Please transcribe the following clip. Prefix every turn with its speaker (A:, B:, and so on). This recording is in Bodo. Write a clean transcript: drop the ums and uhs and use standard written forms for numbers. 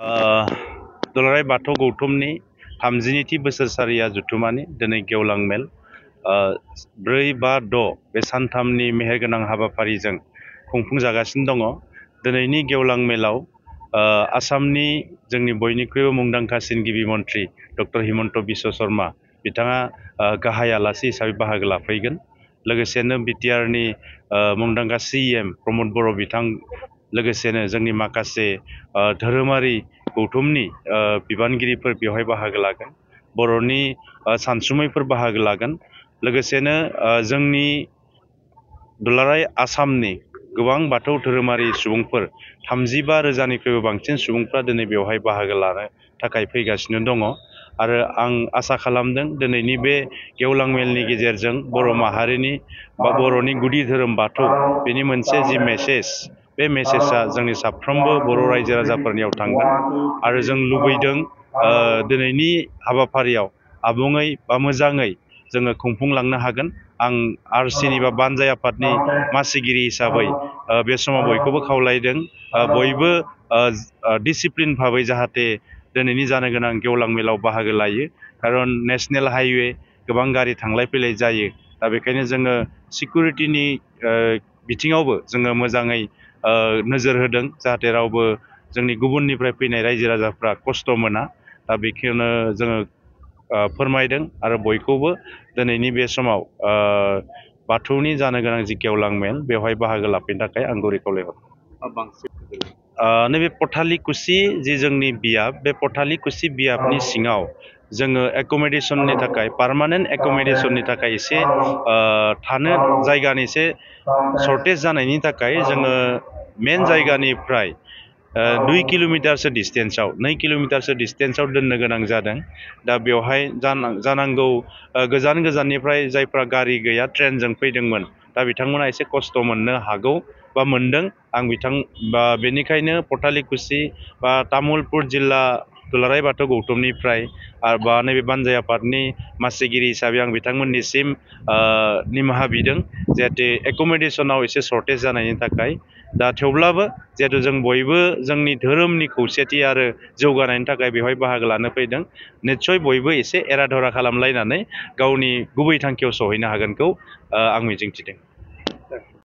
A: दुलाराय बाथौ गौथुमनि 30थि बोसोरसालिया जुथुमानि दिनै गेवलां मेल 4, 5, 6 बे सानथामनि मेहेरगोनां हाबाफारिजों खुंफुंजागासिनो दङ। दिनैनि गेवलां मेलाव आसामनि जोंनि बयनिख्रुइबो मुंदांखासिन गिबि मन्थ्रि डक्टर हिमन्त बिश्व शर्मा बिथाङा गाहाय आलासि हिसाबै बाहागो लाफैगोन। लोगोसेनो बिटिआरनि मुंदांखा CM प्रमद बर' बिथां, लोगोसेनो जोंनि माखासे धोरोमारि गौथुमनि बिबानगिरिफोर बेवहाय बाहागो लागोन। बर'नि सानसुमैफोर बाहागो लागोन। लोगोसेनो जोंनि दुलाराय आसामनि गोबां बाथौ धोरोमारि सुबुंफोर 35,000निख्रुइबो बांसिन सुबुंफ्रा दिनै बेवहाय बाहागो लानो थाखाय फैगासिनो दङ। आरो आं आसा खालामदों दिनैनि बे गेवलां मेलनि गेजेरजों बर' माहारिनि बा बर'नि गुदि धोरोम बाथौ बेनि मोनसे जि मेसेज, बे मेसेजआ जोंनि साफ्रोमबो बर' रायजो राजाफोरनियाव थांगोन। आरो जों लुबैदों दिनैनि हाबाफारियाव आबुङै बा मोजाङै जोङो खुंफुंलांनो हागोन। आं RCनि बा बानजाय आफादनि मासिगिरि हिसाबै बे समाव बयखौबो खावलायदों बयबो डिसिप्लिन भाबै जाहाथे दिनैनि जानो गोनां गेवलां मेलाव बाहागो लायो। खारन नेशनेल हाइवे गोबां गारि थांलाय फैलाय जायो। दा बेखायनो जोङो सिकिउरिटिनि बिथिङावबो जोङो मोजाङै नोजोर होदों जाहाथे रावबो जोंनि गुबुननिफ्राय फैनाय रायजो राजाफ्रा खस्थ' मोना। दा बेखौनो जोङो फोरमायदों आरो बयखौबो दिनैनि बे समाव बाथौनि जानो गोनां जि गेवलां मेल बेवहाय बाहागो लाफैनो थाखाय आं गुरै खावलायहरो। नैबे पथालिकुसि जि जोंनि बियाब, बे पथालिकुसि बियाबनि सिङाव जोङो एक'मडेसननि थाखाय, पार्मानेन्ट एक'मडेसननि थाखाय एसे थानो जायगानि एसे सर्टेज जानायनि थाखाय जोङो मेन जायगानिफ्राय 2 किल'मिटारसो डिसटेन्सआव, 2 किल'मिटारसो डिसटेन्सआव दोननो गोनां जादों। दा बेवहाय जानांगौ गोजान गोजाननिफ्राय जायफ्रा गारि गैया ट्रेनजों फैदोंमोन, दा बिथांमोना एसे खस्थ' मोननो हागौ बा मोनदों। आं बेनिखायनो पथालिकुसि बा तामुलपुर जिल्ला दुलाराय बाथौ गौथुमनिफ्राय बा नैबे बानजाय आफादनि मासिगिरि हिसाबै आं बिथांमोननिसिम निमाहा बिदों जाहाथे एक'मडेसनाव एसे सर्टेज जानायनि थाखाय। दा थेवब्लाबो जिहेतु जों बयबो जोंनि धोरोमनि खौसेथि आरो जौगानायनि थाखाय बेवहाय बाहागो लानो फैदों, निस्सय बयबो एसे एरा-धरा खालामलायनानै गावनि गुबै थांखियाव सहैनो हागोनखौ आं मिजिंथिदों।